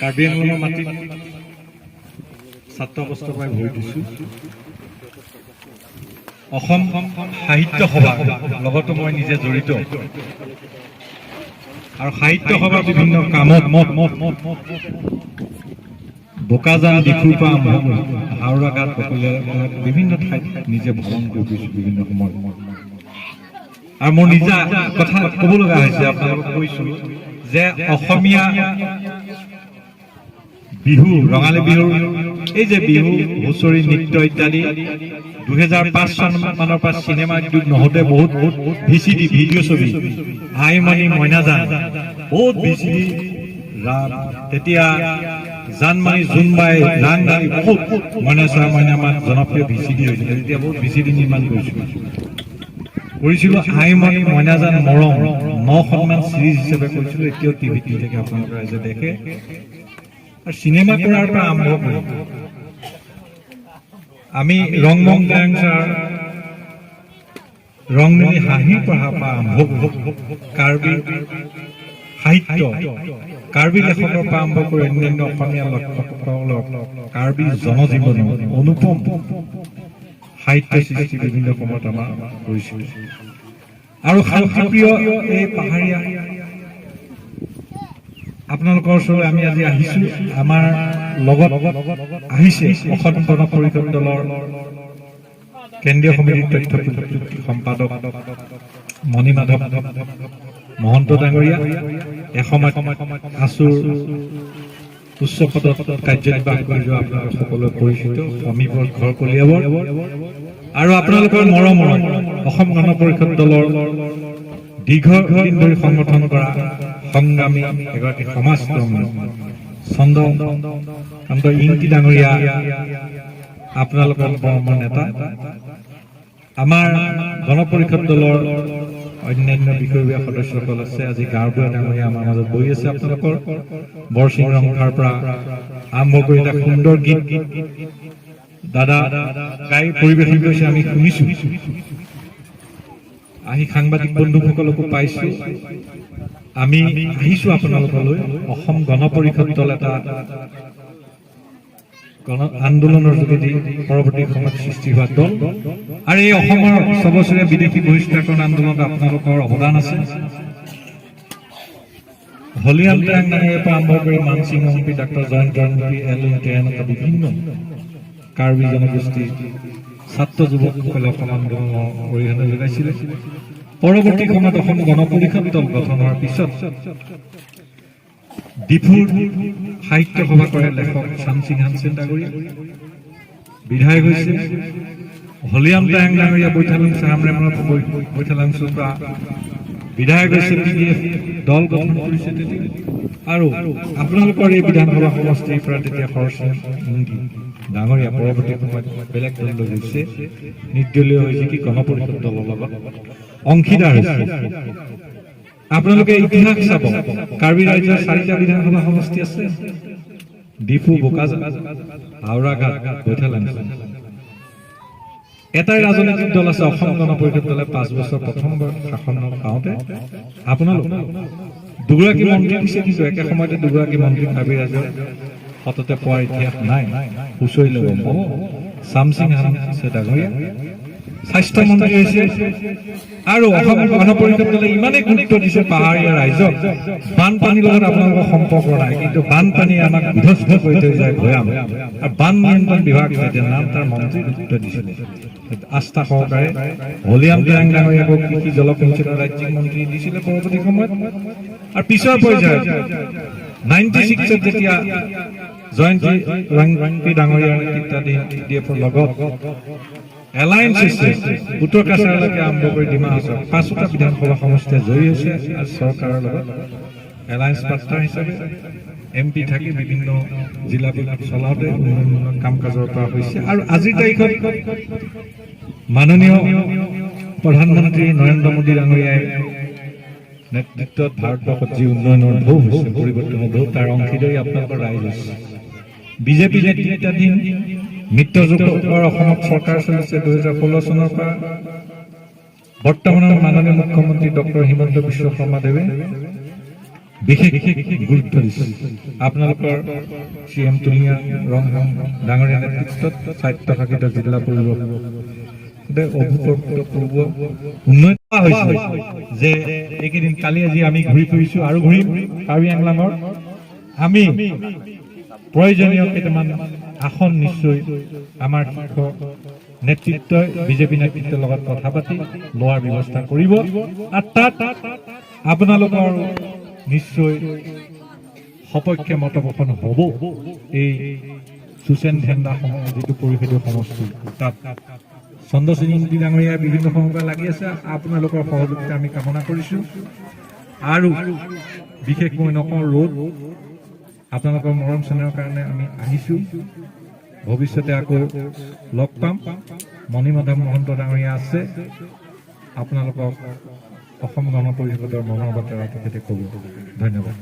কাৰ্বি আংলঙৰ মাটিত ছাত্ৰ অৱস্থাৰ পৰাই ভৰি দিছোঁ। অসম সাহিত্য সভা লগতো মই নিজে জড়িত আৰু সাহিত্য সভাৰ বিভিন্ন কামত বোকাজান, ডিফুৰ পৰা আৰম্ভ কৰি হাওৰাঘাট, বকলীয়াঘাট, বিভিন্ন ঠাইত নিজে ভ্ৰমণ কৰি ফুৰিছোঁ বিভিন্ন সময়ত। আৰু মোৰ নিজা কথা ক'ব লগা হৈছে, আপোনালোকক কৈছোঁ যে অসমীয়া বিহু, ৰঙালী বিহুৰ এই যে বিহু হুঁচৰি, নৃত্য ইত্যাদি, 2005 চন মানৰ পৰা চিনেমা উদ্যোগ নহওঁতে বহুত ভিচিডি, ভিডিঅ' ছবি, আইমণি মইনাজান, বহুত ভিচিডি, ৰাম, তেতিয়া জানমানি জোনবাই, ৰাংঢালী, বহুত মইনা চৰা মইনা মাত জনপ্ৰিয় ভিচিডি হৈছিলে। তেতিয়া বহুত ভিচিডি নিৰ্মাণ কৰিছিলোঁ। আইমণি মইনাজান মৰম 9খনমান চিৰিজ হিচাপে কৰিছিলোঁ। এতিয়াও টিভিত দি থাকে, আপোনালোকে ৰাইজে দেখে। আৰু চিনেমা কৰাৰ পৰা আৰম্ভ কৰি আমি ৰংমং টায়াং ছাৰ ৰংমিলি হাঁহিৰ পঢ়াৰ পৰা আৰম্ভ কৰি কাৰ্বি সাহিত্য, কাৰ্বি লেখকৰ পৰা আৰম্ভ কৰি অন্যান্য অসমীয়া লেখকসকলক কাৰ্বি জনজীৱনৰ অনুপম সাহিত্য সৃষ্টি বিভিন্ন সময়ত আমাৰ কৰিছিল। আৰু শান্তিপ্ৰিয় এই পাহাৰীয়া আপোনালোকৰ ওচৰলৈ আমি আজি আহিছো। আমাৰ লগত আহিছে অসম গণ পৰিষদ দলৰ কেন্দ্ৰীয় সমিতিৰ তথ্য প্ৰযুক্তি সম্পাদক মণি মাধৱ মহন্ত ডাঙৰীয়া, এসময়ত আছুৰ উচ্চ পদত কাৰ্যনিৰ্বাহ কৰি যোৱা আপোনালোক সকলোৱে পৰিচিত, সমীপৰ ঘৰ কলিয়াবৰ। আৰু আপোনালোকৰ মৰমৰ অসম গণ পৰিষদ দলৰ দীৰ্ঘদিন ধৰি সংগঠন কৰা সংগ্ৰামী এগৰাকী সমাজকৰ্মী চন্দ্ৰকান্ত ইংতি ডাঙৰীয়া, আপোনালোকৰ মৰমৰ নেতা। আমাৰ গণ পৰিষদ দলৰ অন্যান্য বিষয়ববীয়া সদস্যসকল আছে। আজি গাঁওবুঢ়া ডাঙৰীয়া আমাৰ মাজত বহি আছে। আপোনালোকৰ বৰচিং ৰংখাৰ পৰা আৰম্ভ কৰি এটা সুন্দৰ গীত দাদা গাই পৰিৱেশন কৰিছে, আমি শুনিছো। আহি সাংবাদিক বন্ধুসকলকো পাইছো। আমি আহিছো আপোনালোকলৈ। অসম গণ পৰিষদ দল এটা গণ আন্দোলনৰ যোগেদি পৰৱৰ্তী সময়ত সৃষ্টি হোৱা দল আৰু এই অসমৰ 6 বছৰীয়া বিদেশী বহিষ্কাৰকৰণ আন্দোলনত আপোনালোকৰ অৱদান আছে। হলিৰাম টেৰাং ডাঙৰীয়াৰ পৰা আৰম্ভ কৰি মানসিং ৰংপি, ডাক্তৰ জয়ন্ত ৰংপি, এল এনেকুৱা বিভিন্ন কাৰ্বি জনগোষ্ঠী ছাত্ৰ যুৱকসকলে অসম আন্দোলনৰ অৰিহণা যোগাইছিলে। পৰৱৰ্তী সময়ত অসম গণ পৰিষদ দল গঠন হোৱাৰ পিছত ডিফুৰ সাহিত্য সভা কৰে লেখক চামচিং হানচেন ডাঙৰীয়া বিধায়ক হৈছে। হলিৰাম টেৰাং ডাঙৰীয়া বৈঠালাংছু, চাহামৰেমৰ বৈঠালাংছুৰ পৰা বিধায়ক হৈছে, পি ডি এফ দল গঠন কৰিছে তেতিয়া। আৰু আপোনালোকৰ এই বিধানসভা সমষ্টিৰ পৰা তেতিয়া হৰসিং ইংতি ডাঙৰীয়া পৰৱৰ্তী সময়ত বেলেগ দললৈ গৈছে, নিৰ্দলীয় হৈছে কি গণ পৰিষদ দলৰ লগত অংশীদাৰ হৈছে। আপোনালোকে ইতিহাস চাব, কাৰ্বি ৰাজ্যৰ চাৰিটা বিধানসভা সমষ্টি আছে, ডিফু, বোকাজান, হাওৰাঘাট, বৈঠালাংছু। এটাই ৰাজনৈতিক দল আছে, অসম গণ পৰিষদ দলে 5 বছৰ প্ৰথমবাৰ শাসন পাওঁতে আপোনালোক দুগৰাকী মন্ত্ৰী দিছে, কিন্তু একে সময়তে দুগৰাকী মন্ত্ৰী কাৰ্বি ৰাজ্যৰ সততে পোৱাৰ ইতিহাস নাই। হুঁচৰিলে গম পাব। চামচিং হানছে ডাঙৰীয়া স্বাস্থ্য মন্ত্ৰী হৈছে। আৰু অসম গণ পৰিষদ দলে ইমানেই গুৰুত্ব দিছে পাহাৰীয়া ৰাইজক, বানপানীৰ লগত আপোনালোকৰ সম্পৰ্ক নাই, কিন্তু বানপানী আমাক বিধ্বস্ত কৰি থৈ যায় ভৈয়াম। আৰু বান নিয়ন্ত্ৰণ বিভাগ তেতিয়া নাম তাৰ মন্ত্ৰী গুৰুত্ব দিছিলে আস্থা সহকাৰে। হলিৰাম টেৰাং ডাঙৰীয়াকো কৃষি জলসিঞ্চনৰ ৰাজ্যিক মন্ত্ৰী দিছিলে পৰৱৰ্তী সময়ত। আৰু পিছৰ পৰ্যায়ত 96ত যেতিয়া জয়ন্তী ৰংপি ডাঙৰীয়াৰ নেতৃত্বাধীন ডি এফৰ লগত এলায়েন্স হৈছে, উত্তৰ কাছাৰলৈকে আৰম্ভ কৰি ডিমা হাছাও পাঁচোটা বিধানসভা সমষ্টিয়ে জয়ী হৈছে আৰু চৰকাৰৰ লগত এলায়েন্স পাৰ্টনাৰ হিচাপে এম পি থাকি বিভিন্ন জিলাবিলাক চলাওঁতে উন্নয়নমূলক কাম কাজৰ পৰা হৈছে। আৰু আজিৰ তাৰিখত মাননীয় প্ৰধানমন্ত্ৰী নৰেন্দ্ৰ মোদী ডাঙৰীয়াই নেতৃত্বত ভাৰতবৰ্ষত যি উন্নয়নৰ ঢৌ হৈছে, পৰিৱৰ্তনৰ ঢৌ, তাৰ অংশীদাৰী আপোনালোকৰ ৰাইজ হৈছে। বিজেপি নেতৃত্বাধীন মিত্ৰজোঁটৰ অসমত চৰকাৰ চলিছে 2016 চনৰ পৰা। বৰ্তমানৰ মাননীয় মুখ্যমন্ত্ৰী ডক্টৰ হিমন্ত বিশ্ব শৰ্মা দেৱে বিশেষ গুৰুত্ব দিছে। আপোনালোকৰ চি এম তুলিয়া ৰংহাং ডাঙৰীয়া নেতৃত্বত স্বায়ত্তশাসিত জিলা পৰিষদে অভূতপূৰ্ব উন্নয়ন হৈছে যে এইকেইদিন কালি আজি আমি ঘূৰি ফুৰিছোঁ আৰু ঘূৰিম কাৰ্বি আংলঙৰ। আমি প্ৰয়োজনীয় কেইটামান আসন নিশ্চয় আমাৰ শীৰ্ষ নেতৃত্বই বিজেপি নেতৃত্বৰ লগত কথা পাতি লোৱাৰ ব্যৱস্থা কৰিব আৰু তাত আপোনালোকৰ নিশ্চয় সপক্ষে মতপোষণ হ'ব। এই চুচেন ধেন্দা যিটো পৰিষদীয় সমষ্টি, তাত চন্দ্ৰচিং ইংতি ডাঙৰীয়াই বিভিন্ন সময়ৰ পৰা লাগি আছে। আপোনালোকৰ সহযোগিতা আমি কামনা কৰিছোঁ আৰু বিশেষ মই নকওঁ। ৰ'দ, আপোনালোকৰ মৰম চেনেহৰ কাৰণে আমি আহিছোঁ। ভৱিষ্যতে আকৌ লগ পাম। মণিমাধৱ মহন্ত ডাঙৰীয়া আছে, আপোনালোকক অসম গণ পৰিষদৰ মনৰ বতৰা তেখেতে ক'ব। ধন্যবাদ।